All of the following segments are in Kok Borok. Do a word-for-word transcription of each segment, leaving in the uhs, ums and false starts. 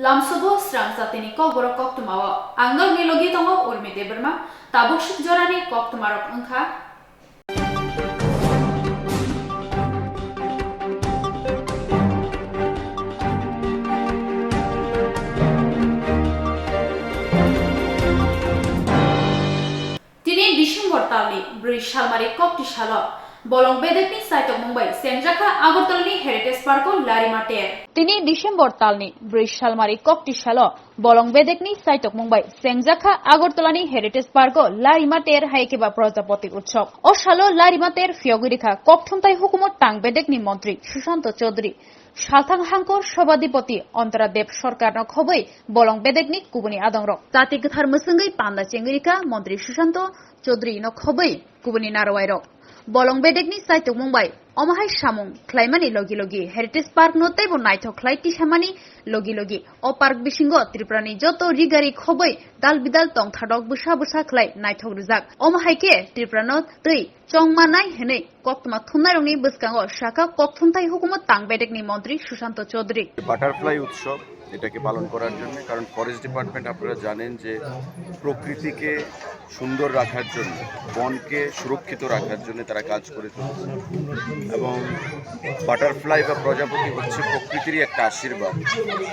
Tamsubo srang jatini kokborok koktwmao. Ang nokni logi tongo Urmi Debbarma. Tabuk suk jorani koktwmarok wngkha. Tini December talni bwrwi salmari kokti salo bolong bedekni chaitokmung bai chengjakha Agartalani Heritage Park-o Larima Ter. Tini December talni bwrwi salmari kokti salo bolong bedekni chaitokmung bai chengjakha Agartalani Heritage Park-o Larima Ter hai khe ba Prajapati Utsav. O salo Larima Ter phiyogwi rikha kokthumthai hukumu tang bedekni montri Sushanto Chaudhary. Salthang hangkor Sobhadipoti Antara Deb Sarkarno khobwi bolong bedekni kubuni adongrok. Tati kwthar mwswngwi panda chengwi rikha Montri Sushanto Chaudhary no khobwi kubuni narwai rok. Bolong bedekni chaitokmung bai omo hai samung khlaimani logi logi Heritage Park no teibo naithok khlai tisamani logi logi o park bisingo Tripura ni joto rigari khobwi dal bidal tongthadok bwsa bwsa khlai naithok rijak. Omo hai khe Tripura no twi chongmanai hwnwi koktwma thumnairokni bwskango sakha kokthumthai hukumu tang bedekni montri Sushanto Chaudhary. Butterfly উৎসব এটাকে পালন করার জন্য, কারণ forest department আপনারা জানেন যে প্রকৃতিকে সুন্দর রাখার জন্য, বনকে সুরক্ষিত রাখার জন্য তারা কাজ করে চলেছে। এবং বাটারফ্লাই বা প্রজাপতি হচ্ছে প্রকৃতিরই একটা আশীর্বাদ,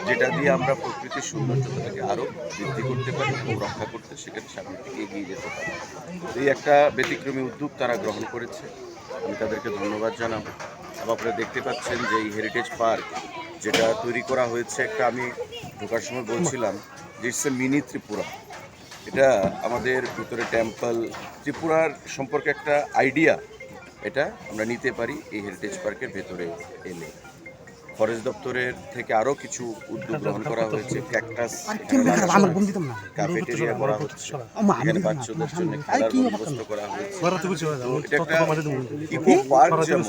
যেটা দিয়ে আমরা প্রকৃতির সৌন্দর্যতাকে আরও বৃদ্ধি করতে পারি এবং রক্ষা করতে, সেক্ষেত্রে সামনের দিকে এগিয়ে যেতে পারি। এই একটা ব্যতিক্রমী উদ্যোগ তারা গ্রহণ করেছে, আমি তাদেরকে ধন্যবাদ জানাবো। এবং আপনারা দেখতে পাচ্ছেন যে এই হেরিটেজ পার্ক যেটা তৈরি করা হয়েছে, একটা আমি ঢোকার সময় বলছিলাম যে ইটস এ মিনি ত্রিপুরা। এটা আমাদের ভিতরে টেম্পল, ত্রিপুরার সম্পর্কে একটা আইডিয়া এটা আমরা নিতে পারি এই হেরিটেজ পার্কের ভেতরে এলে। ফরেস্ট দপ্তরের থেকে আরও কিছু উদ্যোগ গ্রহণ করা হয়েছে। ক্যাকটাস এখানে লাগানো হয়েছে, ক্যাফেটেরিয়া করা হচ্ছে, এখানে বাচ্চাদের জন্য খেলার বন্দোবস্ত করা হয়েছে। তো এটা একটা ইকো পার্ক যেমন,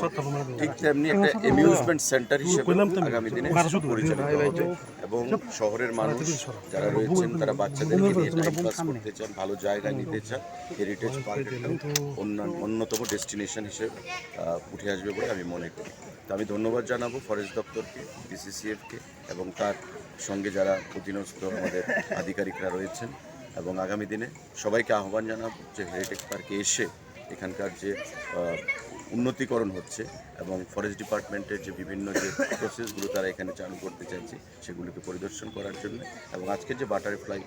ঠিক তেমনি একটা অ্যামিউজমেন্ট সেন্টার হিসেবে আগামী দিনে পরিচালিত হবে। এবং শহরের মানুষ যারা রয়েছেন, তারা বাচ্চাদেরকে নিয়ে টাইম পাস করতে চান, ভালো জায়গা নিতে চান, হেরিটেজ পার্ক একটা অন্যান্য, অন্যতম ডেস্টিনেশন হিসেবে আহ, উঠে আসবে বলে আমি মনে করি। তো আমি ধন্যবাদ জানাবো ফরেস্ট দপ্তরকে, বিসিসিএফকে এবং তার সঙ্গে যারা অধীনস্থ আমাদের আধিকারিকরা রয়েছেন। এবং আগামী দিনে সবাইকে আহ্বান জানাবো যে হেরিটেজ পার্কে এসে এখানকার যে আহ, উন্নতিকরণ হচ্ছে এবং ফরেস্ট ডিপার্টমেন্টের যে বিভিন্ন যে প্রসেসগুলো তারা এখানে চালু করতে চাইছে, সেগুলিকে পরিদর্শন করার জন্য। এবং আজকের যে বাটারফ্লাই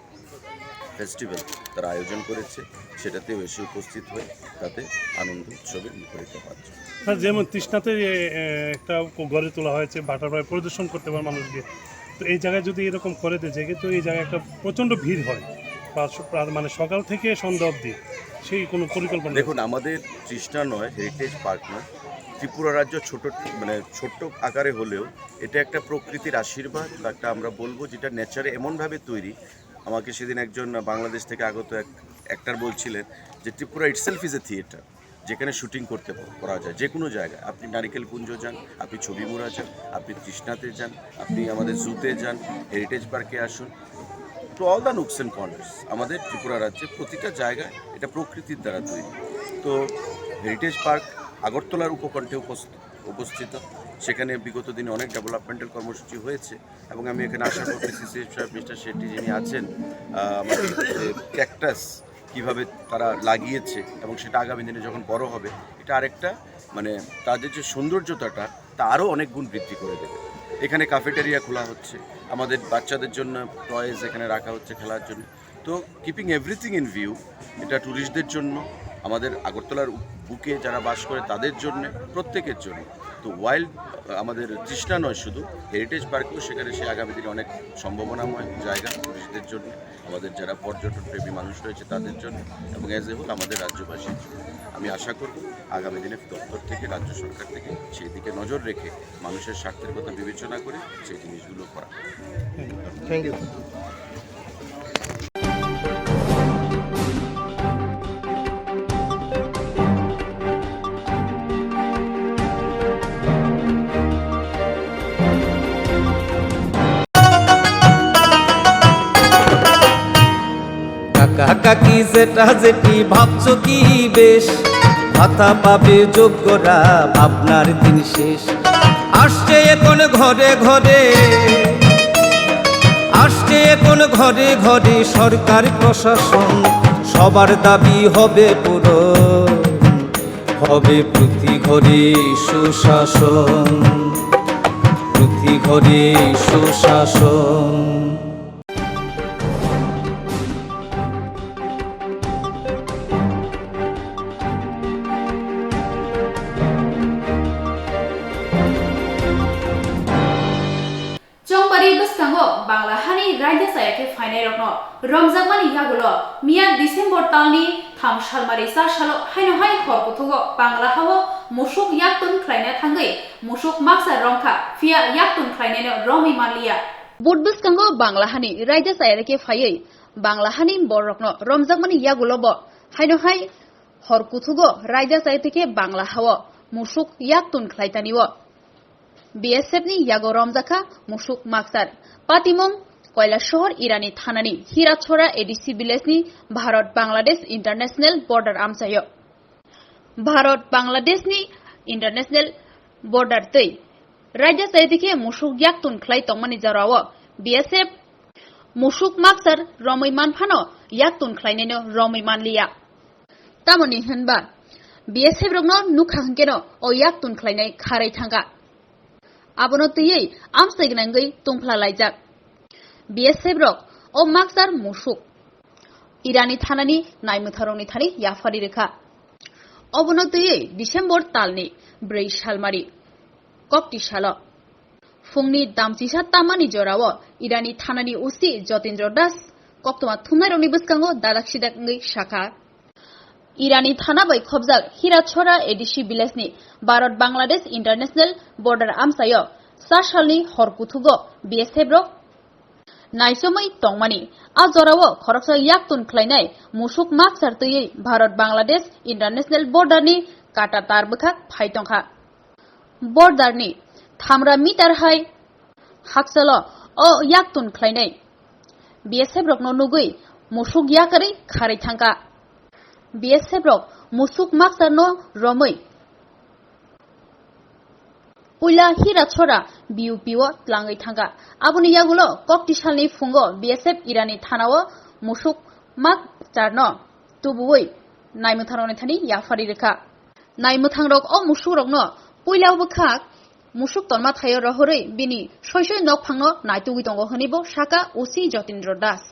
ফেস্টিভ্যাল তারা আয়োজন করেছে, সেটাতেও এসে উপস্থিত হয়ে তাতে আনন্দ উৎসবে মুখরিত হওয়ার জন্য। স্যার, যেমন তৃষ্ণাতে, এ, এ, একটা ক-, গড়ে তোলা হয়েছে, বাটারফ্লাই পরিদর্শন করতে পারে মানুষ গিয়ে। তো এই জায়গায় যদি এরকম করে দেয়, যেহেতু এই জায়গায় একটা প্রচণ্ড ভিড় হয়, বা স-, প্রা-, মানে সকাল থেকে সন্ধ্যা অবধি, সেই কোনো পরিকল্পনা দেখুন, আছে? আমাদের তৃষ্ণা নয়, হেরিটেজ পার্ক নয়, ত্রিপুরা রাজ্য ছোট, মানে ছোট্ট আকারে হলেও এটা একটা প্রকৃতির আশীর্বাদ বা একটা আমরা বলবো যেটা নেচারে এমনভাবে তৈরি। আমাকে সেদিন একজন বাংলাদেশ থেকে আগত এক অ্যাক্টর বলছিলেন যে Tripura itself is a theatre, যেখানে শুটিং করতে প-, করা যায় যে কোনো জায়গায়। আপনি নারিকেল কুঞ্জ যান, আপনি ছবিমুড়া যান, আপনি তৃষ্ণাতে যান, আপনি আমাদের জুতে যান, হেরিটেজ পার্কে আসুন, টু অল দ্য নুকস অ্যান্ড কর্নার্স। আমাদের ত্রিপুরা রাজ্যে প্রতিটা জায়গায় এটা প্রকৃতির দ্বারা তৈরি। তো হেরিটেজ পার্ক আগরতলার উপকণ্ঠে উপস্থ-, অবস্থিত। সেখানে বিগত দিনে অনেক ডেভেলপমেন্টাল কর্মসূচি হয়েছে এবং আমি এখানে আসার পর বিসিসিএফ সাহেব, মিস্টার শেট্টি যিনি আছেন, আহ, আমাদের যে ক্যাকটাস কীভাবে তারা লাগিয়েছে এবং সেটা আগামী দিনে যখন বড় হবে, এটা আরেকটা, মানে, তাদের যে সৌন্দর্যতাটা, তা আরও অনেক গুণ বৃদ্ধি করে দেবে। এখানে ক্যাফেটেরিয়া খোলা হচ্ছে, আমাদের বাচ্চাদের জন্য টয়েস এখানে রাখা হচ্ছে খেলার জন্য। তো কিপিং এভরিথিং ইন ভিউ, এটা ট্যুরিস্টদের জন্য, আমাদের আগরতলার বুকে যারা বাস করে তাদের জন্য, প্রত্যেকের জন্য। তো ওয়াইল্ড, আমাদের তৃষ্ণা নয় শুধু, হেরিটেজ পার্কেও সেখানে সে আগামী দিনে অনেক সম্ভাবনাময় জায়গা ট্যুরিস্টদের জন্য, আমাদের যারা পর্যটন প্রেমী মানুষ রয়েছে তাদের জন্য, এবং অ্যাজ এ হোল আমাদের রাজ্যবাসীর জন্য। আমি আশা করব আগামী দিনে দপ্তর থেকে, রাজ্য সরকার থেকে সেই দিকে নজর রেখে মানুষের স্বার্থের কথা বিবেচনা করে সেই জিনিসগুলো করা। Thank you. কাকা কাকি জেঠা জেঠি ভাবছো কি বেশ, ভাতা পাবে যোগ্যরা, ভাবনার দিন শেষ। আসছে এখন ঘরে ঘরে, আসছে এখন ঘরে ঘরে সরকার প্রশাসন, সবার দাবি হবে পূরণ, হবে প্রতি ঘরে সুশাসন, প্রতি ঘরে সুশাসন। Chongpari bwskango Bangla hani raida chaya khe phainairokno romjakmani yagulo miya December talni tham salmari cha salo haino hai hor kuthugo Bangla hao musuk yaktun khlaina thangwi musuk maksa romkha, phiya yaktun khlainaino romwi manliya. Bud bwskango Bangla hani raida chaya khe phaiwi Bangla hani bororokno romjakmani yagulo bo haino hai hor kuthugo raida chaya khe Bangla hao musuk yaktun khlaitanio. B S F ni yago romjakha musuk makchar. Patimung Koilasohor Irani thanani Hirachora A D C village ni Bharat Bangladesh international border amchaio. Bharat Bangladesh ni international border twi raida chaya khe musuk yaktun khlai tongmani jorao B S F musuk makchar romwi manphano yaktun khlainaino romwi manliya. Tamoni hwnba B S F rokno nukha hwnkeno o yaktun khlainai kharwi thangkha. Abono twiwi amchai gwnangwi tungphla laijak. B S F rok o makchar musuk Irani thanani naimwthangrokni thani yaphari rwkha. Obono twiwi December talni bwrwi salmari kokti salo phungni damchisa tamani jorao Irani thanani O C Jotindra Das koktwma thumnairokni bwskango dadak sidak wngwi sakha. Irani thana bai khobjak Hirachora A D C village ni Bharat Bangladesh international border amchaio cha salni hor kuthugo B S F rok naichomwi tongmani. A jorao khoroksa yaktun khlainai musuk makchar twiwi Bharat Bangladesh international border ni kata tar bwkhak phai tongkha. Border ni thamra meter hai hakchalo o yaktun khlainai B S F rokno nugwi musuk yakarwi kharwi thangkha. B S F rok musuk makcharno romwi puila Hirachora B U P o tlangwi thangkha. Aboni yagulo kokti salni phungo B S F Irani thanao musuk makcharno tubuwi naimwthangrokni thani yaphari rwkha. Naimwthangrok o musukrokno puila bwkhak musuk tonma thaio rohorwi bini soi soi nokphangno naitugwi tongo hwnwi bo sakha O C Jotindra Das.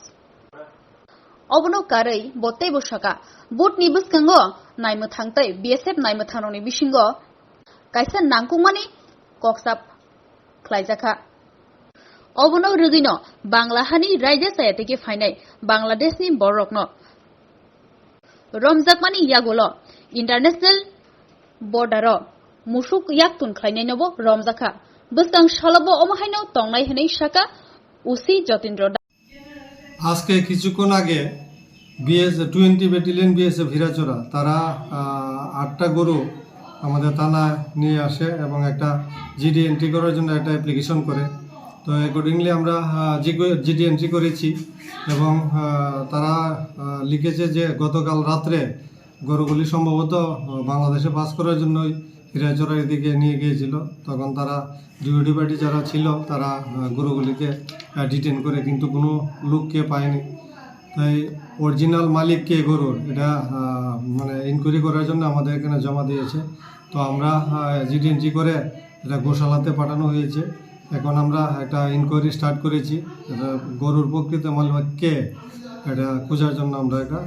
Obono karwi bo teibo sakha, butni bwskango naimwthang tei B S F naimwthangrokni bisingo kaisa nangkukmani kokchap khlaijakha. Obono rwgwino Bangla hani raida chaya tei khe phainai Bangladeshni bororokno romjakmani yagulo international border-o musuk yaktun khlainainobo romjakha. Bwskang salobo omo haino tongnai hwnwi sakha O C Jotindra Das. আজকে কিছুক্ষণ আগে BS twenty battalion BSF হীরাচড়া তারা আহ, আটটা গরু আমাদের থানায় নিয়ে আসে এবং একটা জিডি এন্ট্রি করার জন্য একটা অ্যাপ্লিকেশন করে। তো অ্যাকর্ডিংলি আমরা জিডি এন্ট্রি করেছি এবং আহ, তারা আহ, লিখেছে যে গতকাল রাত্রে গরুগুলি সম্ভবত আহ, বাংলাদেশে পাস করার জন্যই হীরাচড়ার দিকে নিয়ে গিয়েছিল। তখন তারা ডিউটি পার্টি যারা ছিল তারা আহ, গরুগুলিকে ডিটেন করে, কিন্তু কোনো লোককে পায়নি। তাই অরিজিনাল মালিক কে গরুর এটা আহ, মানে ইনকোয়ারি করার জন্য আমাদের এখানে জমা দিয়েছে। তো আমরা জিডি এন্ট্রি করে এটা গোশালাতে পাঠানো হয়েছে। এখন আমরা একটা ইনকোয়ারি স্টার্ট করেছি, এটা গরুর প্রকৃত মালিক কে, এটা খোঁজার জন্য আমরা একটা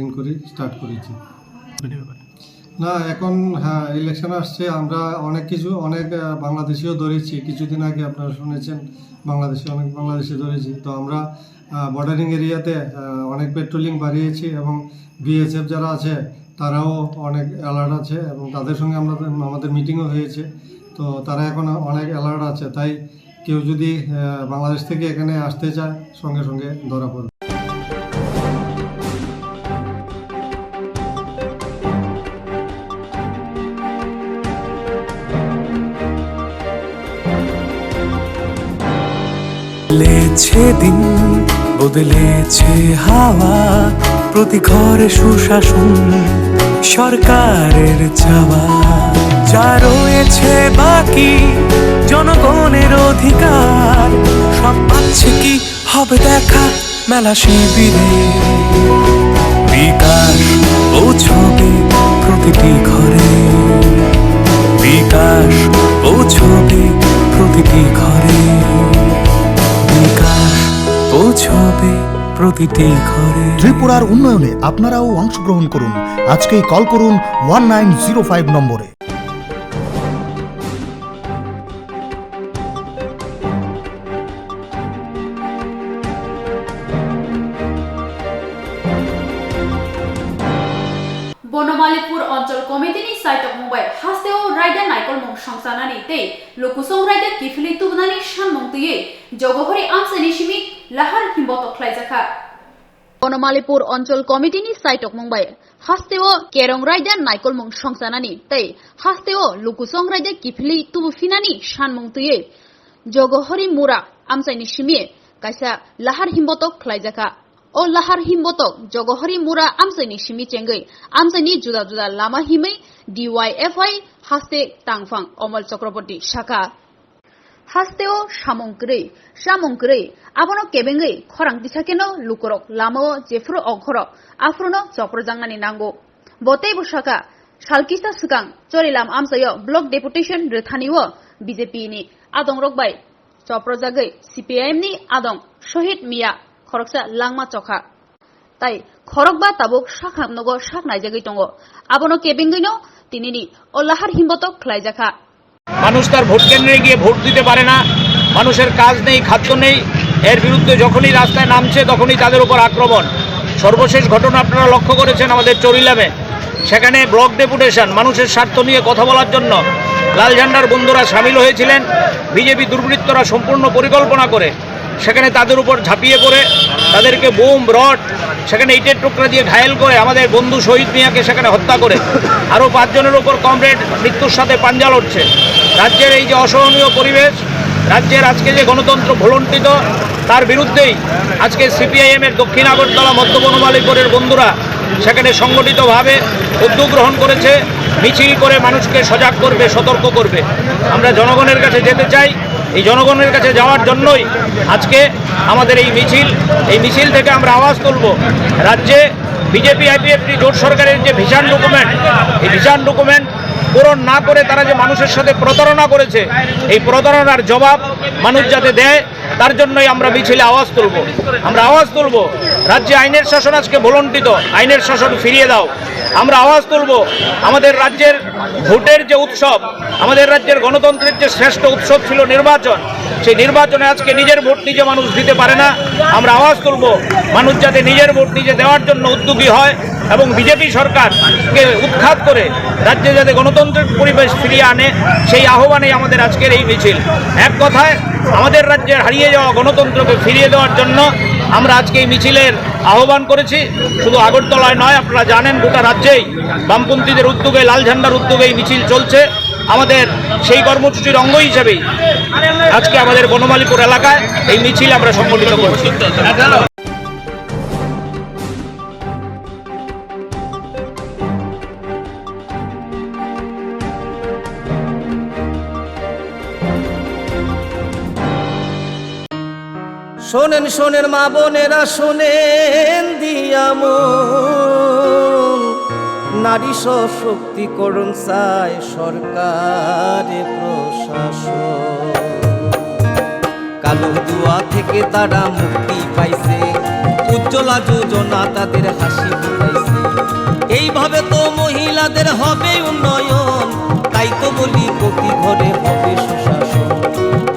ইনকোয়ারি স্টার্ট করেছি। না, এখন, হ্যাঁ, ইলেকশন আসছে, আমরা অনেক কিছু, অনেক আহ, বাংলাদেশিও ধরেছি। কিছুদিন আগে আপনারা শুনেছেন, বাংলাদেশি, অনেক বাংলাদেশি ধরেছি। তো আমরা বর্ডারিং এরিয়াতে অনেক পেট্রোলিং বাড়িয়েছি এবং বিএসএফ যারা আছে তারাও অনেক অ্যালার্ট আছে এবং তাদের সঙ্গে আমরা, আমাদের মিটিংও হয়েছে। তো তারা এখন অনেক অ্যালার্ট আছে। তাই কেউ যদি আহ, বাংলাদেশ থেকে এখানে আসতে চায়, সঙ্গে সঙ্গে ধরা পড়বে। বদলেছে দিন, বদলেছে হাওয়া, প্রতি ঘরে সুশাসন, সরকারের চাওয়া। যা রয়েছে বাকি জনগণের অধিকার, সব পাচ্ছে কি হবে দেখা মেলা শিবিরে। বিকাশ পৌঁছবে প্রতিটি ঘরে, বিকাশ পৌঁছবে প্রতিটি ঘরে, বিকাশ পৌঁছবে প্রতিটি ঘরে। ত্রিপুরার উন্নয়নে আপনারাও অংশগ্রহণ করুন। আজকেই কল করুন ওয়ান নাইন জিরো ফাইভ নম্বরে। Bonomalipur Onchol Committee ni saitok mungbai hasteo raida naikolmung songchanani tei lukusong raida kiphilwi tubunani sanmung twiwi Jogohori amchaini simi lahar himbotok khlaijakha. Bonomalipur Onchol Committee ni saitok mungbai hasteo kerong raida naikolmung songchanani tei hasteo lukusong raida kiphilwi tubu phinani sanmung twiwi Jogohori Mura amchaini simi kaisa lahar himbotok khlaijakha. O lahar himbotok Jogohori Mura amchaini simi chengwi amchaini juda juda lama himwi D Y F I haste tangphang Omol Chakraborty sakha. Hasteo samung kwrwi, chamung kwrwi, abono kebengwi khorang tisa kheno lukurok lamao jephuru ongkhorok, aphuruno choprojaknani nango. Bo teibo sakha, salkisa swkang Chorilam amchaio block deputation rwthani o B J P ni adongrok bai choprojagwi C P I M ni adong Shohid Miya khoroksa langma chokha. Tai khorokba tabuk sakhamnogo sak naijagwi tongo. Abono kebengwino tinini o lahar himbotok khlaijakha. মানুষ তার ভোট কেন্দ্রে গিয়ে ভোট দিতে পারে না, মানুষের কাজ নেই, খাদ্য নেই, এর বিরুদ্ধে যখনই রাস্তায় নামছে তখনই তাদের উপর আক্রমণ। সর্বশেষ ঘটনা আপনারা লক্ষ্য করেছেন আমাদের চরিলামে, সেখানে ব্লক ডেপুটেশন মানুষের স্বার্থ নিয়ে কথা বলার জন্য লাল ঝান্ডার বন্ধুরা সামিল হয়েছিলেন। বিজেপি দুর্বৃত্তরা সম্পূর্ণ পরিকল্পনা করে সেখানে তাদের উপর ঝাঁপিয়ে পড়ে তাদেরকে বোম, রড, সেখানে ইটের টুকরা দিয়ে ঘায়েল করে আমাদের বন্ধু শহীদ মিয়াকে সেখানে হত্যা করে আরও পাঁচজনের উপর কমরেড মৃত্যুর সাথে পাঞ্জা লড়ছে। রাজ্যের এই যে অসহনীয় পরিবেশ, রাজ্যের আজকে যে গণতন্ত্র ভুলণ্ঠিত, তার বিরুদ্ধেই আজকে সিপিআইএম এর দক্ষিণ আগরতলা মধ্য বনমালীপুরের বন্ধুরা সেখানে সংগঠিতভাবে উদ্যোগ গ্রহণ করেছে, মিছিল করে মানুষকে সজাগ করবে, সতর্ক করবে। আমরা জনগণের কাছে যেতে চাই, এই জনগণের কাছে যাওয়ার জন্যই আজকে আমাদের এই মিছিল। এই মিছিল থেকে আমরা আওয়াজ তুলব, রাজ্যে বিজেপি আইপিএফটি জোট সরকারের যে ভিশন ডকুমেন্ট, এই ভিশন ডকুমেন্ট পূরণ না করে তারা যে মানুষের সাথে প্রতারণা করেছে, এই প্রতারণার জবাব মানুষ যাতে দেয়, তার জন্যই আমরা মিছিলে আওয়াজ তুলব। আমরা আওয়াজ তুলব, রাজ্যে আইনের শাসন আজকে ভুলণ্ঠিত, আইনের শাসন ফিরিয়ে দাও। আমরা আওয়াজ তুলব, আমাদের রাজ্যের ভোটের যে উৎসব, আমাদের রাজ্যের গণতন্ত্রের যে শ্রেষ্ঠ উৎসব ছিল নির্বাচন, সেই নির্বাচনে আজকে নিজের ভোট নিজে মানুষ দিতে পারে না। আমরা আওয়াজ তুলব, মানুষ যাতে নিজের ভোট নিজে দেওয়ার জন্য উদ্যোগী হয় এবং বিজেপি সরকারকে উৎখাত করে রাজ্যে যাতে গণতন্ত্রের পরিবেশ ফিরিয়ে আনে, সেই আহ্বানেই আমাদের আজকের এই মিছিল। এক কথায়, আমাদের রাজ্যের হারিয়ে যাওয়া গণতন্ত্রকে ফিরিয়ে দেওয়ার জন্য আমরা আজকে এই মিছিলের আহ্বান করেছি। শুধু আগরতলায় নয়, আপনারা জানেন, গোটা রাজ্যেই বামপন্থীদের উদ্যোগে, লাল ঝান্ডার উদ্যোগে এই মিছিল চলছে। আমাদের সেই কর্মসূচির অঙ্গ হিসেবেই আজকে আমাদের বনমালীপুর এলাকায় এই মিছিল আমরা সংগঠিত করছি। শোনেন, শোনেন মা বোনেরা, শোনেন দিয়া মন, নারী সশক্তিকরণ চায় সরকারে প্রশাসন। কালো ধোঁয়া থেকে তারা মুক্তি পাইছে, উজ্জ্বলা যোজনা তাদের হাসি ফুটাইছে। এইভাবে তো মহিলাদের হবে উন্নয়ন, তাই তো বলি প্রতি ঘরে হবে সুশাসন,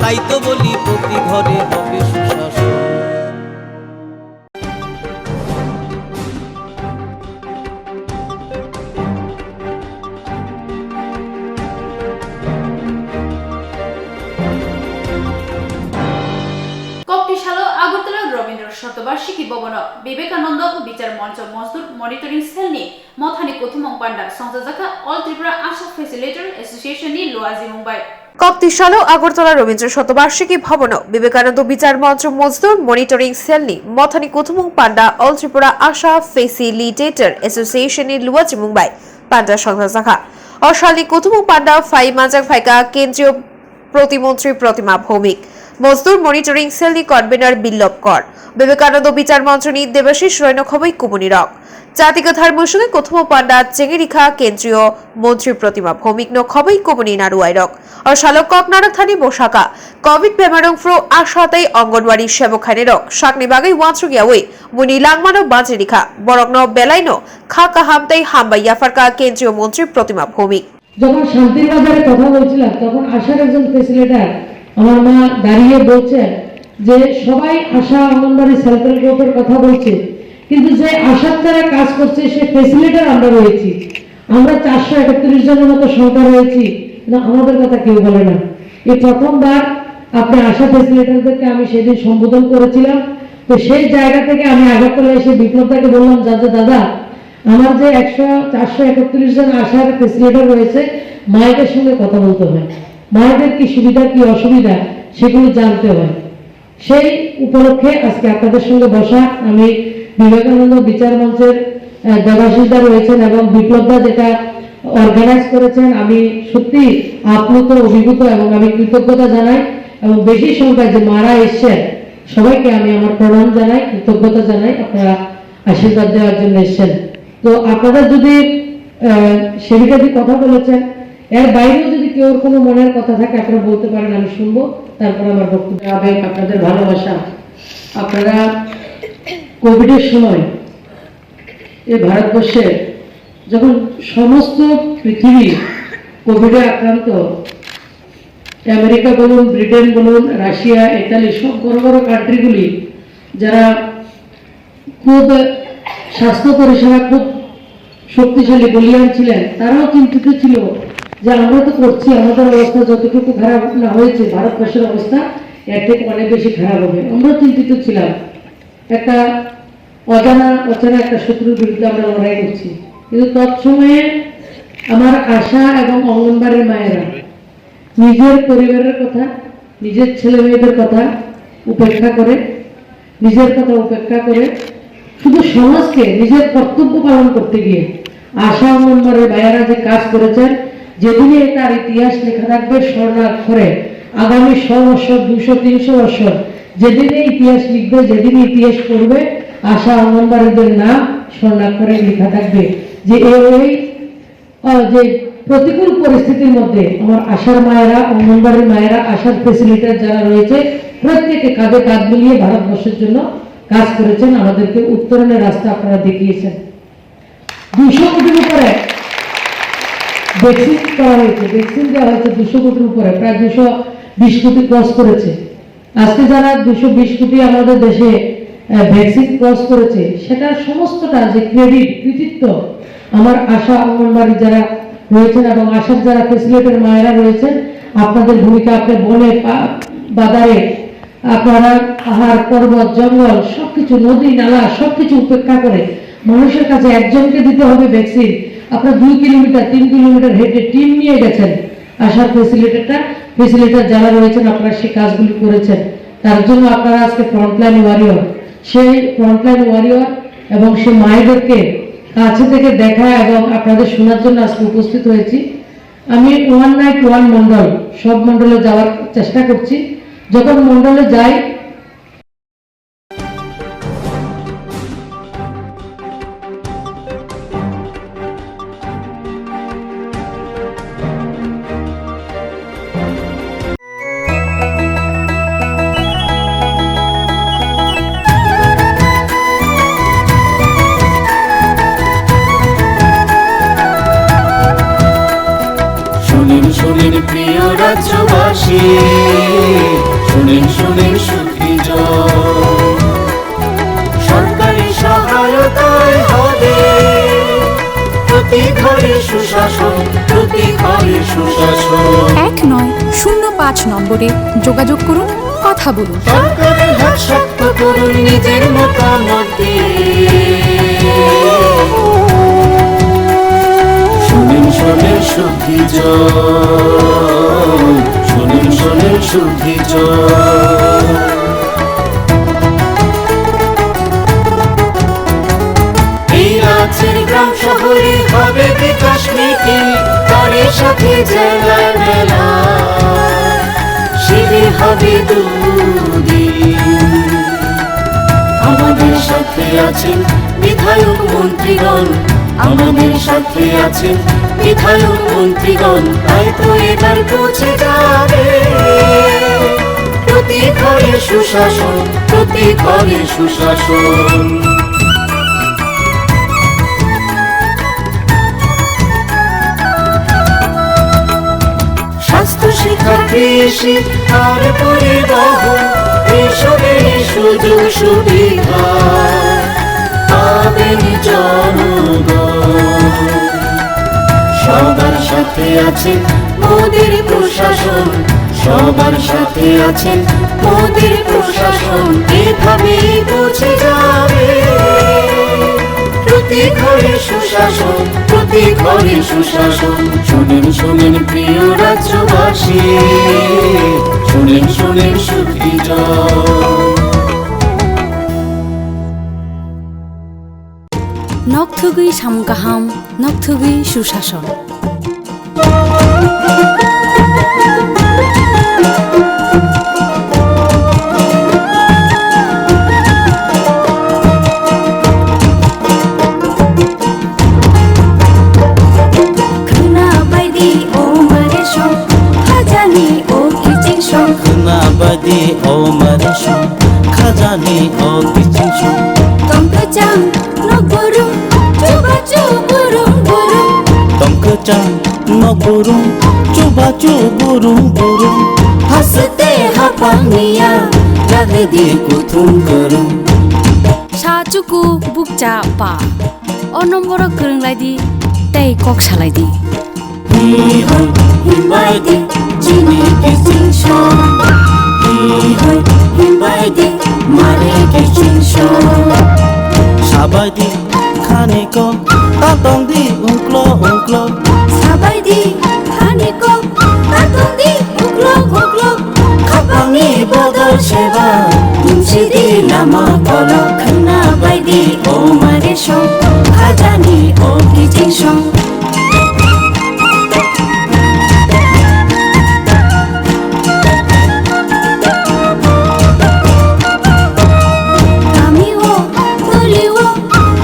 তাই তো বলি প্রতি ঘরে হবে সুশাসন। Koktisalo Agartala Rabindra Shatobarshiki Bhabano Vivekananda Bichar Mancho Mozdur Monitoring Cell ni mothani kuthumung panda songchajakha All Tripura Asha Facilitator Association ni luajimung bai. Koktisalo Agartala Rabindra Shatobarshiki Bhabano Vivekananda Bichar Mancho Mozdur Monitoring Cell ni mothani kuthumung panda All Tripura Asha Facilitator Association ni luajimung bai panda songchajakha. O salni kuthumu panda phai manjak phaikha kendriyo protimontri Protima Bhowmik, Mozdur Monitoring Cell ni convener Biplab Kor, Vivekananda Bichar Monchoni Debashish Roy no khobwi kubuni rok. Jati kwthar mwswngwi kuthumu panda chengwi rikha kendriyo montri Protima Bhowmik no khobwi kubuni naruwai rok. O salo kok narwk thani bwsaka Covid bemar wngphru asha tei Anganwadi sebok khainai rok sakni bagwi uansuk yawi buini langmano bajri rikha. Borokno belaino kha kaham tei hambai yapharkha kendriyo montri Protima Bhowmik. যখন শান্তির বাজারে কথা বলছিলাম, তখন আশার একজন ফ্যাসিলিটেটর আমার মা দাঁড়িয়ে বলছেন যে সবাই আশা অঙ্গনবাড়ি সেলফ হেল্প গ্রুপের কথা বলছে, কিন্তু যে আশার যারা কাজ করছে সে ফ্যাসিলিটেটর আমরা রয়েছি। আমরা চারশো একত্রিশ জনের মতো সংখ্যা রয়েছি, কিন্তু আমাদের কথা কেউ বলে না। এই প্রথমবার আপনি আশা ফ্যাসিলিটেটরদেরকে আমি সেদিন সম্বোধন করেছিলাম। তো সেই জায়গা থেকে আমি আগরতলা এসে বিপ্লব দাকে বললাম, "দাদা, দাদা, আমার যে একশো, চারশো একত্রিশ জন আশার ফ্যাসিলিটেটর রয়েছে, মায়েদের সঙ্গে কথা বলতে হয়, মায়েদের কি সুবিধা, কি অসুবিধা, সেগুলো জানতে হয়।" সেই উপলক্ষে আজকে আপনাদের সঙ্গে বসা। আমি বিবেকানন্দ বিচার মঞ্চের, আহ, দেবাশিস দা রয়েছেন এবং বিপ্লব দা যেটা অর্গানাইজ করেছেন, আমি সত্যি আপ্লুত, অভিভূত এবং আমি কৃতজ্ঞতা জানাই এবং বেশি সংখ্যায় যে মারা এসছেন সবাইকে আমি আমার প্রণাম জানাই, কৃতজ্ঞতা জানাই। আপনারা আশীর্বাদ দেওয়ার জন্য এসছেন। তো আপনারা যদি, আহ, সেদিকে যদি কথা বলেছেন, এর বাইরেও যদি কেউ কোনো মনের কথা থাকে আপনারা বলতে পারেন, আমি শুনবো, তারপর আমার বক্তব্য। আবেগ, আপনাদের ভালোবাসা, আপনারা কোভিডের সময় এই ভারতবর্ষে যখন সমস্ত পৃথিবী কোভিডে আক্রান্ত, আমেরিকা বলুন, ব্রিটেন বলুন, রাশিয়া, ইতালি, সব বড় বড় কান্ট্রিগুলি যারা খুব স্বাস্থ্য পরিষেবা খুব শক্তিশালী, বলিয়ান ছিলেন, তারাও চিন্তিত ছিল যে আমরা তো করছি, আমাদের অবস্থা যতটুকু খারাপ না হয়েছে, ভারতবর্ষের অবস্থা এর থেকে অনেক বেশি খারাপ হবে। আমরাও চিন্তিত ছিলাম, একটা অজানা অচেনা একটা শত্রুর বিরুদ্ধে আমরা লড়াই করছি। কিন্তু তৎসময়ে আমার আশা এবং অঙ্গনবাড়ির মায়েরা নিজের পরিবারের কথা, নিজের ছেলে মেয়েদের কথা উপেক্ষা করে, নিজের কথা উপেক্ষা করে শুধু সমাজকে নিজের কর্তব্য পালন করতে গিয়ে আশা অঙ্গনবাড়ির ভাইয়ারা যে কাজ করেছেন, যেদিনে তার ইতিহাস লেখা থাকবে স্বর্ণাক্ষরে, আগামী শো বছর, দুশো, তিনশো বছর, যেদিনে ইতিহাস লিখবে, যেদিনে ইতিহাস পড়বে, আশা অঙ্গনবাড়িদের নাম স্বর্ণাক্ষরে লেখা থাকবে। যে এই, এই, আহ, যে প্রতিকূল পরিস্থিতির মধ্যে আমার আশার মায়েরা, অঙ্গনবাড়ির মায়েরা, আশার ফ্যাসিলিটেটর যারা রয়েছে, প্রত্যেকে কাঁধে কাঁধ মিলিয়ে ভারতবর্ষের জন্য কাজ করেছেন, আমাদেরকে উত্তরণের রাস্তা আপনারা দেখিয়েছেন। দুশো কোটির উপরে ভ্যাকসিন করা হয়েছে, ভ্যাকসিন দেওয়া হয়েছে দুশো কোটির উপরে, প্রায় দুশো বিশ কোটি ক্রস করেছে। আজকে যারা দুশো বিশ কোটি আমাদের দেশে, আহ, ভ্যাকসিন ক্রস করেছে, সেটার সমস্তটা যে ক্রেডিট, কৃতিত্ব আমার আশা অঙ্গনবাড়ি যারা রয়েছেন এবং আশার যারা ফ্যাসিলিটেটর মায়েরা রয়েছেন, আপনাদের ভূমিকা, আপনি বনে পা-, বাজারে আপনারা পাহাড়, পর্বত, জঙ্গল, সবকিছু, নদী, নালা, সবকিছু উপেক্ষা করে মানুষের কাছে একজনকে দিতে হবে ভ্যাকসিন। আপনারা দুই কিলোমিটার, তিন কিলোমিটার হেঁটে টিম নিয়ে গেছেন। আশার ফ্যাসিলিটেটর, ফ্যাসিলিটেটর যারা রয়েছেন, আপনারা সেই কাজগুলি করেছেন। তার জন্য আপনারা আজকে ফ্রন্টলাইন ওয়ারিয়র। সেই ফ্রন্টলাইন ওয়ারিয়র এবং সে মায়েদেরকে কাছে থেকে দেখা এবং আপনাদের শোনার জন্য আজকে উপস্থিত হয়েছি। আমি ওয়ান নাইট ওয়ান মণ্ডল, সব মণ্ডলে যাওয়ার চেষ্টা করছি। যখন মণ্ডলে যাই, শুনুন, শুনুন প্রিয় রাজ্যবাসী, শুনুন, শুনুন সুখী জন। সরকারি সহায়তায় হবে প্রতি ঘরে সুশাসন, প্রতি ঘরে সুশাসন। এক নয় শূন্য পাঁচ নম্বরে যোগাযোগ করুন, কথা বলুন। সরকারের হাত শক্ত করুন নিজের মতামত দিয়ে। শুনুন, শুনুন সুখী জন, শুনুন, শুনুন সুখী জন। এই রাজ্যের গ্রাম শহরে হবে বিকাশ নীতি, তারই জেলার মেলা শিবির হবে দুদিন। আমাদের সাথে আছেন বিধায়ক মন্ত্রীগণ, আমাদের সাথে আছেন বিধায়ক মন্ত্রীগণ, তাই তো এবার পৌঁছে যাবে প্রতি ঘরে সুশাসন, প্রতি ঘরে সুশাসন। স্বাস্থ্য, শিক্ষা, কৃষি আর পরিবহন, এইসবের সুযোগ সুবিধা পাবেন জনগণ। সবার সাথে আছে মোদের প্রশাসন, সবার সাথে আছে মোদের প্রশাসন, এভাবেই পৌঁছে যাবে প্রতি ঘরে সুশাসন, প্রতি ঘরে সুশাসন। শোনেন, শোনেন প্রিয় রাজ্যবাসী, শোনেন, শোনেন সুখী জন। Nok thugwi samung kaham, nok thugwi susason. Khwna baidi o mare song, khajani o kiching song. Khwna baidi o mare song, khajani o kiching song. Tong kwchang nok burum, chubachu burum burum. Tong kwchang nok burum, chubachu burum burum. Haste haphang niya, ragdi kuthum kwrwng. Sa chuku bukcha pa. O nomboro kwrwng lai di, tei kok salai di. Hi hoi himbai di, chini kiching song. Hi hoi himbai di, mare kiching song. Sabai di khani ko, ta tong di ungklo ungklo. Sabai di khani ko, ta tong di ungklo ungklo. Khapangni bodol seba, tumsi di lama kolok. Khwna bai di o mare song, khajani o kiching song. Kami o, toli o,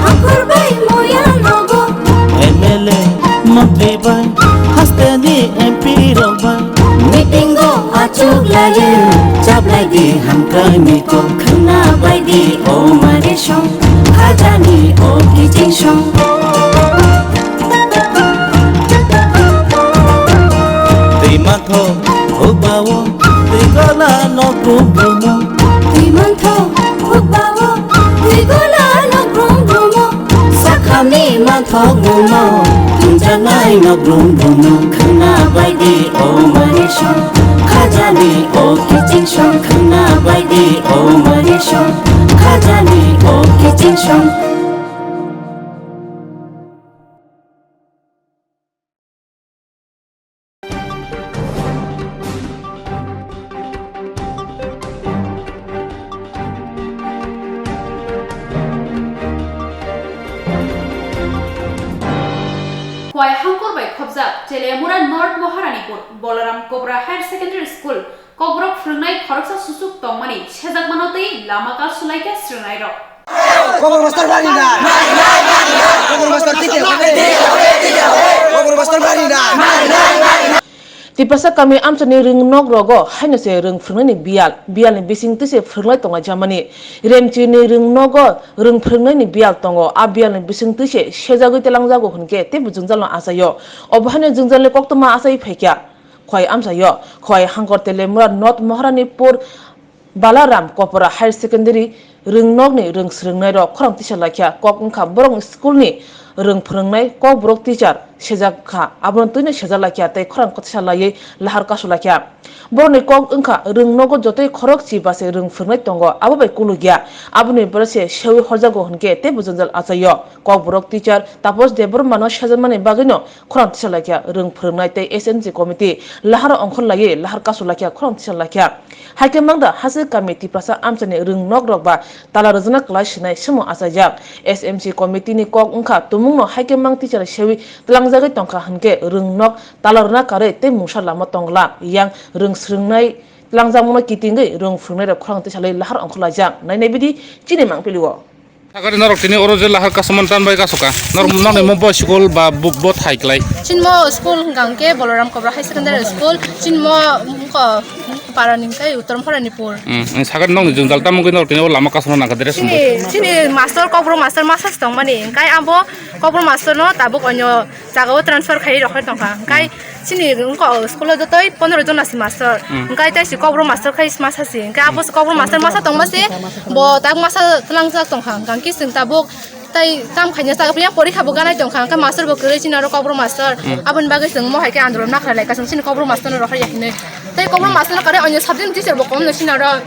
hakhor bai moya nogo. M L A, montri bai, haste ni M P rok bai. Meeting o achuk laiye, chaplai di hamkrai ni kok. Khwna bai di o mare song, khajani o kiching song. Twi mantho hukbao, twi gola nok brum brumo. Twi mantho hukbao, twi gola nok brum brumo. Sakhani manthok mumo, tungjaknai nok brum brumo. Khwna bai di o mare song, khajani o kiching song. Khwna bai di o mare song, khajani o kiching song. Khowai hangkor bai khopjak Cheliamura North Maharanipur Balaram Kopra Higher Secondary School Kokborok phwrwngnai khoroksa susuk tongmani sejakmano tei lama kal sulaikha swrwngnairok. Kokborok master bari na. Kokborok master tike. Kokborok master bari na. Tiprasa kami amchaini rwngnok rogo haino se rwng phwrwngnaini biyal, biyalni bisingtwi se phwrwnglai tonglaijamani. Remchini rwngnogo rwng phwrwngnaini biyal tongo, a biyalni bisingtwi se sejagwi telangjago hwnkhe teibo jwngjalno achaio. Obo haino jwngjalni koktwma achai phaikha. Khowai amchaio, Khowai hangkor Teliamura North Maharanipur Balaram Kopra Higher Secondary rwngnokni rwng swrwngnairok khorang tisa laikha, kok wngkha borok schoolni rwng phwrwngnai kokborok teacher sejak kha, abono twino sejak laikha tei khorang tisa laiwi lahar kasu laikha. Borokni kok wngkha rwngnogo jotoi khorok chiba se rwng phwrwngnai tongo, abo bai kulukya, aboni borok se seui horjago hwnkhe teibo jwngjal achaio. Kokborok teacher Tapos Debbarmano sejakmani bagwino khorang tisa laikha rwng phwrwngnai tei S M C committee lahar ongkhor laiwi lahar kasu laikha khorang tisa laikha. Haikhe mangda hachwk kami Tiprasa amchaini rwng nok rok ba tala rwjakna kwlai sinai swmung achaijak. S M C committee ni kok wngkha tumung Bongno hai khe mang teacher sewi tlangjagwi tongkha hinkhe rwngnok tala rwna karwi tei mungsa lama tongla yang rwng swrwngnai tlangjakmano kitingwi rwng phwrwngnairok khorang twi salwi lahar ongkhorlaijak. Nainai bidi chini mangpili o. Sakari norok tini oro je lahar kasaman tan bai kasoka. Nor nokni mo bo school ba bo bo thai klai. Chinmo school hwnkha hwnkhe Balaram Kabra High Secondary School. Chinmo wngkha para ni hwnkhe Uttor Moharanipur. Hmm, sakari nokni jwngjal tamo wngwi norok tini o lama kasama nangkha dress. Chini chini master Kokborok master masa se tongmani hwnkhe abo Kokborok master no tabuk onyo jagao transfer khai rok tongkha. Hwnkhe chini wngkha o school o jotoi pondro jona se master. Hmm. Hwnkhe tei se Kokborok master khai masa se. Hwnkhe abo se Kokborok master masa tongma se bo tak masa tlangjak tongkha. Hwnkhe chwng tabuk tai kam khaina sa phiya porikha bo ganai tongkha, hwnkhe master bo kwrwi chini oro Kokborok master. Hmm. Aboni bagwi chwng mo hai khe andolon ma khlai lai ka, chwng chini Kokborok master no rohor ya hinwi. Tai Kokborok master no kare onyo subject teacher bo kom no chini oro.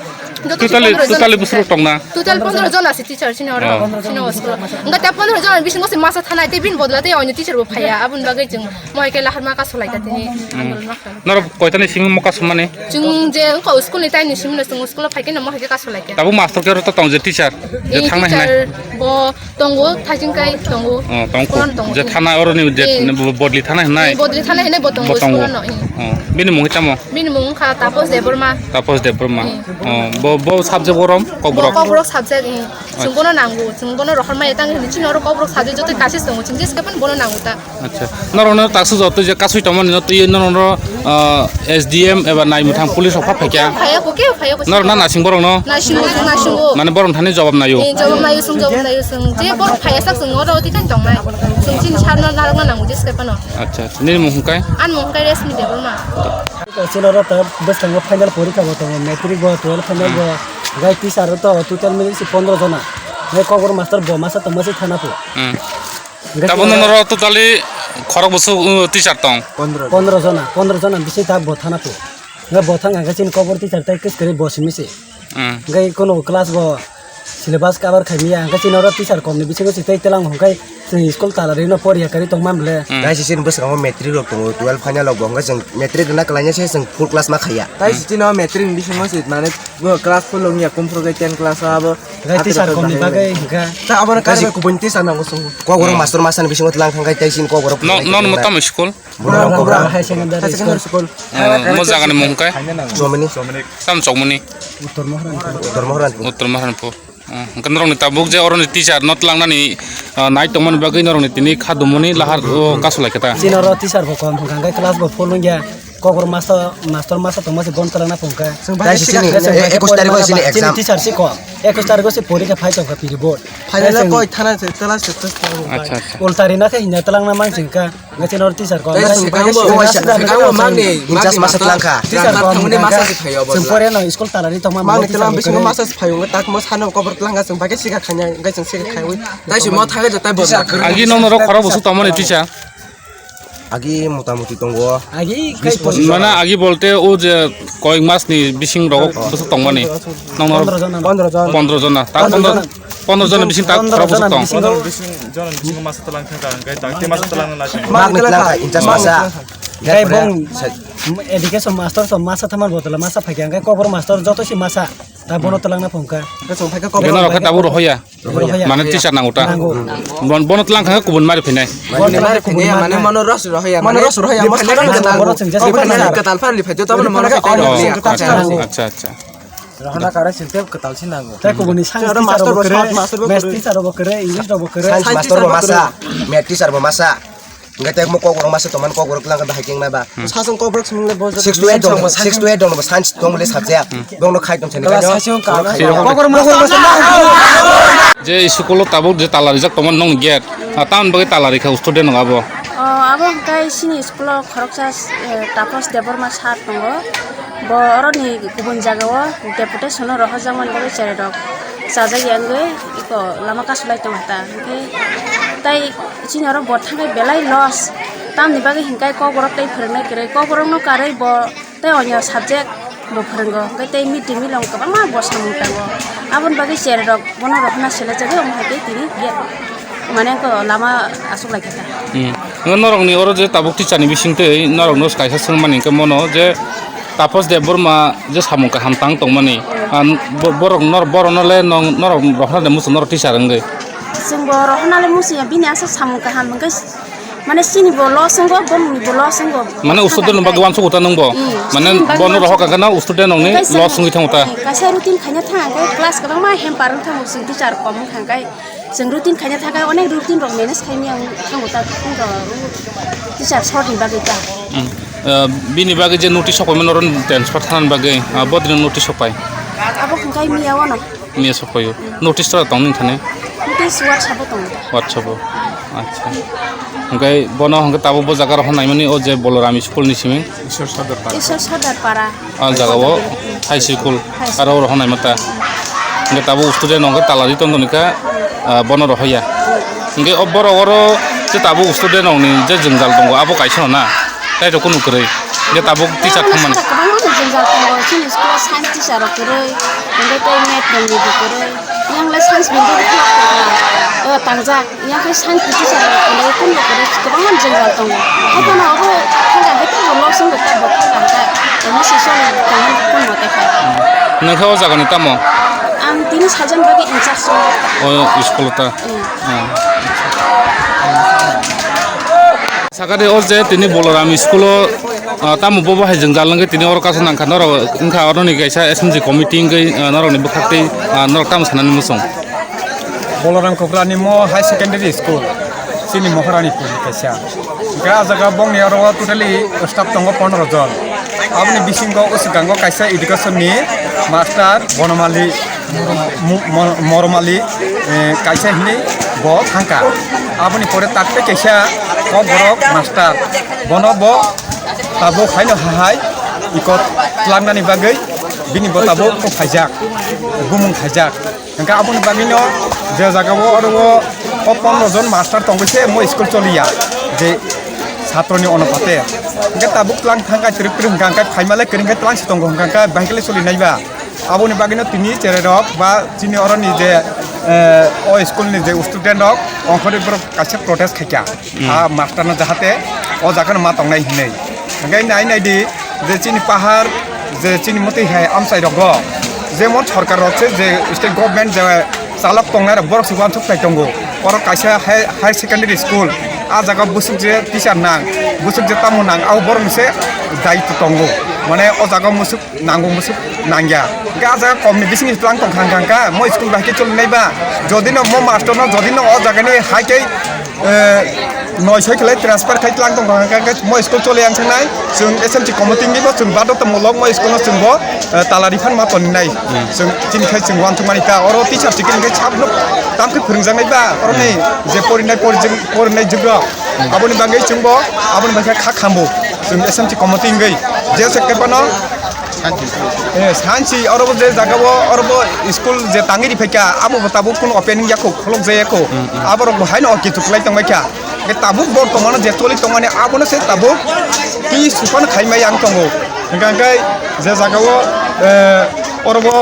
Joto Totally, pondro jon totally ase. Buswk tongna? Total pondro jon ase teacher chini oro. Oh. Chini o school. Hwnkhe ta pondro jon bisingo se masa thanai, tei bini bodol tei onyo teacher bo phaiya, aboni bagwi chwng mo hai khe lahar ma kaso lai ta tini andolon ma khlai. Norok koitani simi mo kasumani? Chwng je wngkha school ni taini simi no chwng school o phai khe no mo hai khe kaso lai khe. Tabuk master khe oro to tong je teacher, je Eh, thangna teacher hinai? Bo tongo, thajing kai tongo. Oh, tong ko. School ano tongo. Je thana oro ni je Eh. bo-, bodli thana hinai? Eh, bodli thana hinai bo tongo, Bo tongo. School ano, eh. Oh, bini mung tamo? Bini mung wngkha Tapos Debbarma. Tapos Debbarma. Eh. Oh, bo, bo subject borom, Bo Kokborok? Kokborok subject, eh. Chwng Acha. Bono nango, chwng bono rohor maya tang hinwi chini oro Kokborok subject joto kaisa tongo, chwng jeskhe phano bono nango ta. Acha. Norokno taksa joto je kasui tongmani no twi norokno, ah, S D M eba naimwthang police rok pha phaikya. Phaiya ko, kebo phaiya ko. Norok na nasing borok no? Nasingo, nasingo. Mane borok thani jawab nayo. Eh, jawab nayo, sung jawab nayo, sung. Je borok phaiya sak sung oro oti kan tongnai. Sung chini sarno narok na nango jeskhe phano. Acha, acha. Nini mung hwnkhe? An mung hwnkhe Resmi Debbarma. Chini oro ta bwskango final porikha bo tongo, matric bo, twelve final bo. Hmm. Gai teacher to total mili si pondro jona. Gai Kokborok master bo masa tongma si thana po. Hmm. Hingke Tabuk chini noro totally khorok bwswk, uh, teacher tong? Pondro jona, pondro jona bisi ta bo thana po. Hingke bo thang hingke chini Kokborok teacher tai kwskwrwi bo simi se. Hmm. Hingke kono class bo syllabus cover khai maya hingke chini oro teacher kom ni bisingo se tei telang hingke chwng school tala rino poriya kari tong man ble. Hmm. Gai sisini bwskango matric rok tongo, twelve final rok bo hingke chwng matric rwna kwlaina se chwng full class ma khaiya. Tai sisino matric ni bisingo se mane class full wngya kumphuru khe ten class o abo. Gai teacher kom ni bagwi hingke. Ta abo no kari kubun teacher nango chwng. Kokborok master masa ni bisingo tlang thang khe tei chini Kokborok. No, no, no, tamo school? Bura Bura Bura High Secondary School. Mo jaga ni mung khe? Chomini. Tam Chokmoni. Uttor Moharanpur. Uttor Moharanpur. Uttor Moharanpur. Hwnkhe norokni tabuk je oroni teacher no tlangnani, ah, nai tongmani bagwi norokni tini kha dumoni lahar o kasu lai khe ta. Chini oro teacher bo kom hwnkha hwnkhe class bo full wngya. Kokborok master, master masa tongma se bon kwlangna phungkha. Chwng bai Dai se sini, chini, e-, ekus tarikh o sini exam. Chini teacher si kom. Ekus tarikh o se porikha phai tongkha piri board. Final o koi thana se, tela se, tela se. Acha, acha. Ulta rina khe hinya twlangna mang chingkha. Nge chini oro teacher kom. Tei Nge sini chini bai bai se, se, se, se, se, magni, inchas magni masa master. Twlangkha. Teacher kom Chwng hwnkha. Masa se phaio bo. Chwng pore no school tala ri tongma Magni teacher twlang bo bisingo kwrwi. Masa se phaio, tak mo sano kobor twlangkha, chwng bai khe sikha khanya, nge chwng sikha khaiwi. Tai se mo thangwi da tai bo. Agi nong norok khorok bwswk tongmani teacher. Agi motamuti tongo. Agi kai pondro. Mana agi bolte o je koyek mas ni bising rogo bwswk tongmani. Nong nor Pondro jona. Pondro jona. Pondro jona. Ta pondro jona. Pondro jona bising ta Pondro khorok bwswk jona tong. Bisingo. Pondro bising, jona bisingo masa talang thangka, hingke ta te masa talang na sing. Magni talang ka, inchas masa. Kai bong education master so masa thaman botol masa phai khe, hingke kobor master joto si masa. Ta bono talangna phungkha. Hwnkhe chwng phaikha Beno kokborok rokhe tabuk rohoya. Rohoya. Mane teacher nango ta. Nango. Bon-, bono talang kha kubun mari phinai. Mane mari phinai, mane mono ros rohoya, mane ros rohoya, mo sakang ketal. Bono chwng jesa ketal phan li phaito, tabuk mono phaito. Oh, acha, acha, acha. Rohona kare sinte ketal si nango. Tai kubuni science teacher bo kere, maths teacher bo kere, English bo kere. Science master bo masa, math teacher bo masa. Hingke tei mo kokborok masa tongmani kokborok lang bahai keng nai ba. Sasong kokborok song le bo six to eight dong, six to eight dong bo science tong le subject. Bong no khai tong sani. Kala sasong kala. Kokborok masa. Je school o tabuk je tala rijak tongmani nong gate. Ah, tamoni bagwi tala rikha student rok abo. Oh, abo hingke sini school o khoroksa, eh, Tapos Debbarma sir tongo. Bo oroni kubun jaga o deputation o rohorjakmani bagwi cherai rok chajak ya wngwi iko lama kasulai tongo ta. Hingke tai Chini oro bo thangwi belai loss. Tamni bagwi hinkhe kokborok tei phwrwngnai kwrwi. Kokborokno karwi bo tei onyo subject bo phwrwngo. Hinkhe tei mid day meal-o kwbangma bo samung tango. Aboni bagwi cherai rok bono rohorna selejagwi omo hai khe tini gate mane ko lama aswk lai kha ta. Hmm. Norokni oro je tabuk teacher ni bisingtwi norokno kaisa swngmani hinkhe mono je Tapos Debbarma je samung kaham tang tongmani. Ah, bo-, borok nor-, borokno le nong-, norok rohorna de muchung norok teacher wngwi. Chwng bo rohorna le muchung ya, bini aswk samung kaham hwnkhe, mane chini bo loss wngo, bongni bo loss wngo. Mane student ni bagwi uansuk uta nwng bo? Hmm, mane student ni bagwi bono uansuk. Rohor kha na student rokni loss wngwi thang uta. Kaisa routine khaina thang hwnkhe class kwbangma hamper wng thango, chwng teacher kom wng kha hwnkhe. Chwng routine khaina thangkhe onek routine rok manage khaimaya wng thango ta, wng rok teacher short ni bagwi ta. Hmm. Ah, bini bagwi je notice sok paimani oro transfer thanani bagwi, ah, bodino notice sok pai? Abo hwnkhe miya wano. Miya sok paio. Notice tora tong nini thani? Notice WhatsApp o tongo. WhatsApp o. Acha. Hwnkhe bono hwnkhe tabuk bo jaga rohor naimani o je Boloram school ni simi? Ishwar Sardar Para. Ishwar Sardar Para. Ah, jaga o high school. High school. Aro rohor naima ta. Hwnkhe tabuk student rok hwnkhe tala ri tong tong kha, ah, bono rohor ya. Hwnkhe o borok oro je tabuk student rok ni je jwngjal tongo abo kaisa no na. Tai rok kunu kwrwi. Hwnkhe tabuk teacher thangmani. Kwbangma jwngjal tongo, chini school o science teacher rok kwrwi, hwnkhe tei math rok ni bo kwrwi. Yang le science bini bagwi khe tangkha, o, tangjak. Yang khe science teacher rok kwrwi, kun bo kwrwi, kwbangma jwngjal tongo. Haikhe no obo thangkha, haikhe bo loss wngkha, bo thangkha, hwnkhe, tini se solo tongmani kun bo tei kha. Nang khe o jaga ni tamo? Ang tini salsa ni bagwi in charge tongo. O school ta? Hmm. Hmm. Sakari o je tini Boloram school o, ah, tamo bobo hai jwngjal wngkhe tini oro kaisa nangkha norok wngkha oroni kaisa S M G committee wngkhe, ah, norokni bwkhak tei, ah, norok tamo sanani muchung? Boloram Kokrani mo high secondary school, chini Moharani puri kaisa. Hwnkhe ah jaga bongni oro totally staff tongo pondro jon. Aboni bisingo usukgango kaisa education ni master Bonomali Mo-, Mo-, Moromali, eh, kaisa hinwi bo thangkha. Aboni pore takte kaisa kokborok master. Bono bo tabuk haino hahai iko tlangnani bagwi bini bo tabuk kok khaijak, bumung khaijak. Hwnkhe aboni bagwino je jagao oro o pondro jon master tongwi se mo school choliya, je satroni onopate. Hwnkhe tabuk tlang thangkha twrwk twrwk hwnkha hwnkhe phaimale kwrwngkhe tlang se tongo hwnkha hwnkhe bahai khe le choli naiba. Aboni bagwino tini cherai rok ba chini oroni je, eh, o school ni je student rok ongkhorwi borok kaisa protest khaikha. Hmm. Ah, master no jahate o jaga no ma tongnai hinwi. Hwnkhe nai nai di je chini pahar je chini mwtwi hai amchai rogo jemon sorkar rok se je state government je chalok tongnai rok borok se uansuk phai tongo. Oro kaisa hai-, higher secondary school, ah jaga bwswk je teacher nang, bwswk je tamo nang, abo borok ni se daitw tongo. Mane o jaga mwswk nango mwswk nangya. Hwnkhe ah jaga kom ni bising tlang tong khang khang kha, mo school bai khe choli nai ba. Jodi no mo master no, jodi no o jaga ni hai khe, eh, noi soi khlai transfer khai tlang tong khang khang khe mo school choli yang sanai. Chwng S M C committee ni bo chwng badhotwmulok mo school no chwng bo, eh, tala rifan ma toni nai. Hmm. Chwng chini khai chwng uansuk mani ta, oro teacher chikini khai sab no tam khe phwrwng jak nai ba, oro ni je porinai porijwk-, porinai jwk rok. Aboni bagwi chwngbo, aboni bagwi kha khambo. Chwng S M C committee wngwi je se kebano, eh, sansi oro bo je jaga o, oro bo school je tangwi ri phaikha, abo bo tabuk kunu opening yakho, khuluk jaya kho. Hmm, hmm. Aborok bo haino oki tuklai tongbaikha. Hwnkhe tabuk bortomano je choli tongmani abono se tabuk twi suphano khaimai ang tongo. Hwnkhe hwnkhe je jaga o, eh, oro bo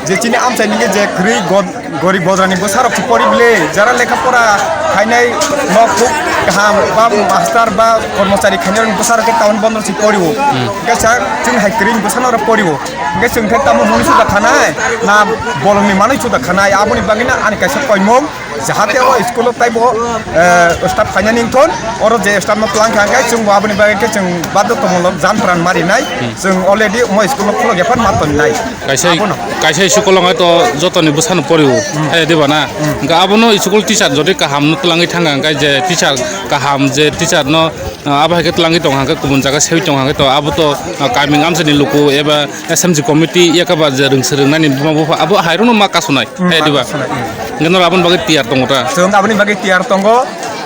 je chini amchaini je kwrwi god-, Gorib bodrani bwsarok se pori bwle, jara lekha pora khainai nok huk kaham ba master ba kormochari khainai bwsarok khe town bondor se porio. Hmm. Hwnkhe sa chwng hai kwrwini bwsano oro porio. Hwnkhe chwng khe tamo hwnwi suda khanai, na bolongni manwi suda khanai, aboni bagwino ani kaisa koimung, jahate o school o taibo, eh, staff khainani wngthon, oro je staff no tlang kha hwnkhe chwngbo aboni bagwi khe chwng badhotwmulok jan pran marinai, hmm, chwng already omo school no khulok ya phan ma tonnai. Kaisa, abono. Kaisa school o wngkha to jotoni bwsano porio, hmm, hai diba na? Hmm. Hwnkhe abono school teacher jodi kaham no twlangwi thangkha, hwnkhe je teacher kaham, je teacher no, ah, abo hai khe twlangwi tongkha, hwnkhe kubun jaga sewi tongkha, hwnkhe to abo to, ah, kaming amchaini luku eba S M G committee yakaba je rwngse rwngnani buma bupha abo hai rokno ma kasonai, hmm, hai diba? Ma kasonai, hmm. Hwnkhe norok aboni bagwi tiyar tongo ta? Chwng aboni bagwi tiyar tongo,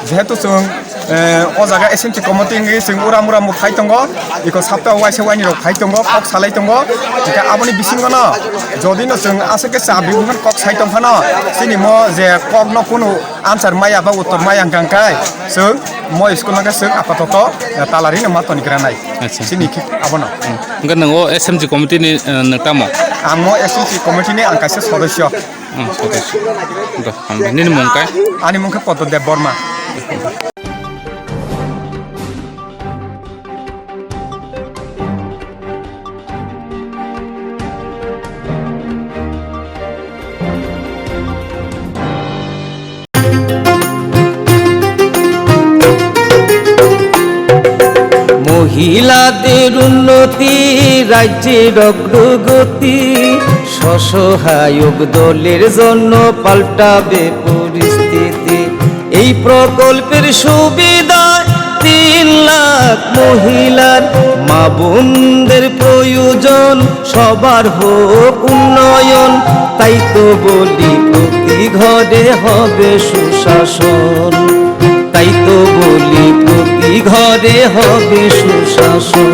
jehetu chwng Eh, o jaga S M C committee wngwi chwng uram uram bo phai tongo, eko sapta o waisa waini rok phai tongo, kok salai tongo, hwnkhe aboni bisingo no jodi no chwng aswk khe cha bibukhan kok sai tong phano, chini mo je kok no kunu answer maya ba uttor maya hwnkha hwnkhe chwng mo school no khe chwng apatoto, eh, tala rino ma toni gra nai. Acha. Chini khe abono. Hmm. Hwnkhe nwng o S M C committee ni, eh, nwng tamo? Ang mo S M C committee ni ang kaisa sodosyo. Hmm, okay. Do, hambai. Nini mung kai? Ani mung khe Poddo Deb Borma. মহিলাদের উন্নতি, রাজ্যের অগ্রগতি, স্বসহায়ক দলের জন্য পাল্টাবে পরিস্থিতি। এই প্রকল্পের সুবিধায় তিন লাখ মহিলার, মা বোনদের প্রয়োজন, সবার হোক উন্নয়ন। তাই তো বলি প্রতি ঘরে হবে সুশাসন, তাই তো বলি প্রতি ঘরে হবে সুশাসন।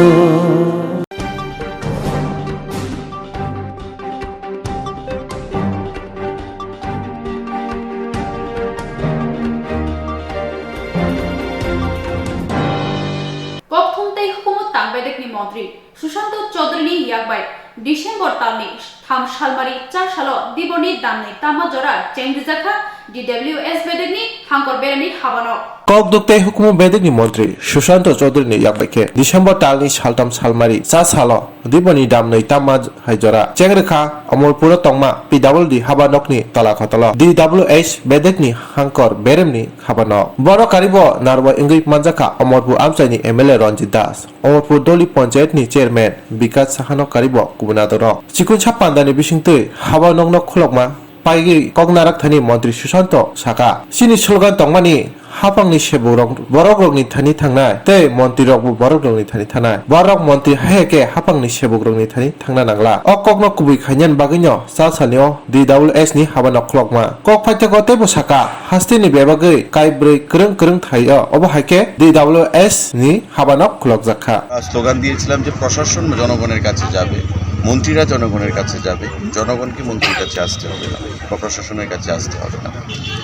Kokthum tei hukumu tang bedekni montri Sushanto Chaudharyni yakbai December talni tham salmari char salo diboni damni tama jora chengrijakha D W S bedekni hangkor beremni habano. Kokduk tei hukumu bedekni montri Sushanto Chaudharyni yakbai khe December talni saltham salmari char salo diboni damni tama hai jora chengrikha Omorpuro tongma P W D haba nokni tola khotolo D W S bedekni hangkor beremni habano. Borok karibo narwa wngwi manjakha Omorpur amchaini M L A Ranjit Das, Omorpur Doli Panchayat ni Chairman Bikas Sahano karibo kubun adorok. Chikun sa pandani bisingtwi haba nokno khulokma paigwi kok narak thani Montri Sushanto saka, chini slogan tongmani haphangni sebukrok borokrokni thani thangnai tei montrirokbo borokrokni thani thanai. Borok montri hai khe haphangni sebukrokni thani thangna nangla. O kokno kubui khainani bagwino chal salni o D W S ni habano khulokma. Kok phaithago teibo saka, hasteni bebagwi kaibrwi kwrwng kwrwng thaio, obo hai khe D W S ni habano khulokjakha. Slogan দিয়েছিলাম যে প্রশাসন জনগণের কাছে যাবে, মন্ত্রীরা জনগণের কাছে যাবে, জনগণকে মন্ত্রীর কাছে আসতে হবে না বা প্রশাসনের কাছে আসতে হবে না।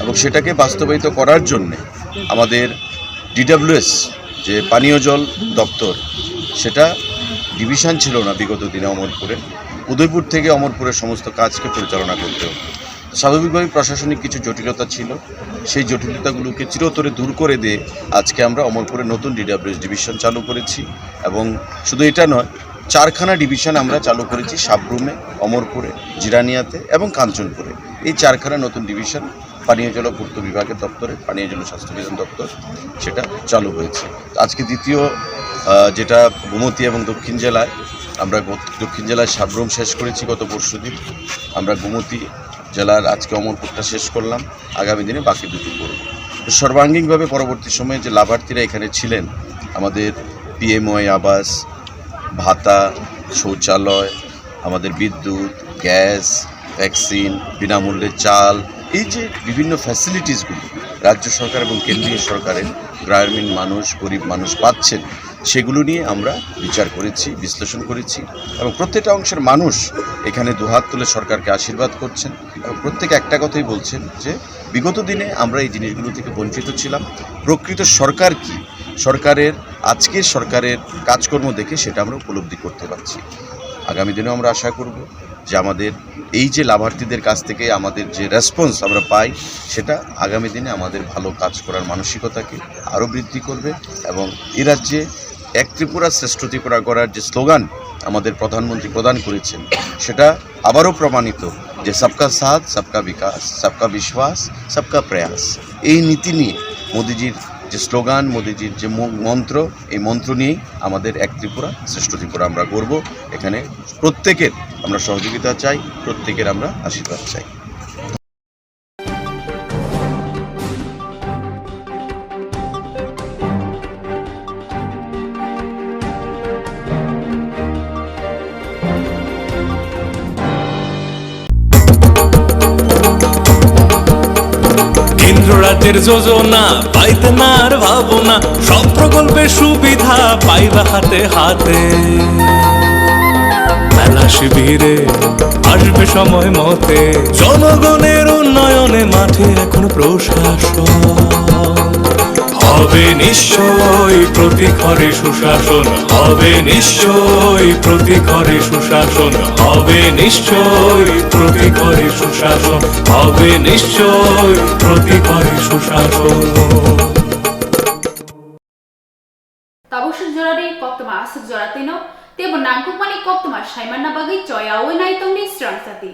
এবং সেটাকে বাস্তবায়িত করার জন্যে আমাদের ডিডব্লিউএস, যে পানীয় জল দপ্তর, সেটা ডিভিশন ছিল না বিগত দিনে অমরপুরে। উদয়পুর থেকে অমরপুরের সমস্ত কাজকে পরিচালনা করতে হতো। স্বাভাবিকভাবেই প্রশাসনিক কিছু জটিলতা ছিল, সেই জটিলতাগুলোকে চিরতরে দূর করে দিয়ে আজকে আমরা অমরপুরে নতুন ডিডব্লিউএস ডিভিশন চালু করেছি। এবং শুধু এটা নয়, চারখানা ডিভিশন আমরা চালু করেছি সাব্রুমে, অমরপুরে, জিরানিয়াতে এবং কাঞ্চনপুরে। এই চারখানা নতুন ডিভিশন পানীয় জল ও পূর্ত বিভাগের দপ্তরে, পানীয় জল ও স্বাস্থ্য বিধান দপ্তর, সেটা চালু হয়েছে। আজকে দ্বিতীয়, আহ, যেটা গোমতী এবং দক্ষিণ জেলায়, আমরা গো-, দক্ষিণ জেলায় সাব্রুম শেষ করেছি গত পরশুদিন। আমরা গোমতী জেলার আজকে অমরপুরটা শেষ করলাম, আগামী দিনে বাকি দুটি করব। তো সর্বাঙ্গীনভাবে পরবর্তী সময়ে যে লাভার্থীরা এখানে ছিলেন, আমাদের পিএমওয়াই আবাস, ভাতা, শৌচালয়, আমাদের বিদ্যুৎ, গ্যাস, ভ্যাকসিন, বিনামূল্যে চাল, এই যে বিভিন্ন ফ্যাসিলিটিসগুলো রাজ্য সরকার এবং কেন্দ্রীয় সরকারের গ্রামীণ মানুষ, গরিব মানুষ পাচ্ছেন, সেগুলো নিয়ে আমরা বিচার করেছি, বিশ্লেষণ করেছি এবং প্রত্যেকটা অংশের মানুষ এখানে দুহাত তুলে সরকারকে আশীর্বাদ করছেন এবং প্রত্যেকে একটা কথাই বলছেন যে বিগত দিনে আমরা এই জিনিসগুলো থেকে বঞ্চিত ছিলাম। প্রকৃত সরকার কি, সরকারের, আজকের সরকারের কাজকর্ম দেখে সেটা আমরা উপলব্ধি করতে পারছি। আগামী দিনেও আমরা আশা করব যে আমাদের এই যে লাভার্থীদের কাছ থেকে আমাদের যে রেসপন্স আমরা পাই, সেটা আগামী দিনে আমাদের ভালো কাজ করার মানসিকতাকে আরও বৃদ্ধি করবে এবং এই রাজ্যে এক ত্রিপুরা শ্রেষ্ঠ ত্রিপুরা গড়ার যে স্লোগান আমাদের প্রধানমন্ত্রী প্রদান করেছেন, সেটা আবারও প্রমাণিত যে সবকা সাথ, সবকা বিকাশ, সবকা বিশ্বাস, সবকা প্রয়াস। এই নীতি নিয়ে মোদিজির যে স্লোগান, মোদিজির যে মু-, মন্ত্র, এই মন্ত্র নিয়েই আমাদের এক ত্রিপুরা, শ্রেষ্ঠ ত্রিপুরা আমরা গড়ব। এখানে প্রত্যেকের আমরা সহযোগিতা চাই, প্রত্যেকের আমরা আশীর্বাদ চাই। কেন্দ্র রাজ্যের যোজনা পাইতে না আর ভাবনা, সব প্রকল্পের সুবিধা পাইবা হাতে হাতে। মেলা শিবিরে আসবে সময় মতে, জনগণের উন্নয়নে মাঠে এখন প্রশাসন। হবে নিশ্চয় প্রতি ঘরে সুশাসন, হবে নিশ্চয় প্রতি ঘরে সুশাসন, হবে নিশ্চয় প্রতি ঘরে সুশাসন, হবে নিশ্চয় প্রতি ঘরে সুশাসন। Tabuk swk jora ri koktwma aswk jora twino, teibo nangkukmani koktwma saimanna bagwi choyaui naitongni srang chati.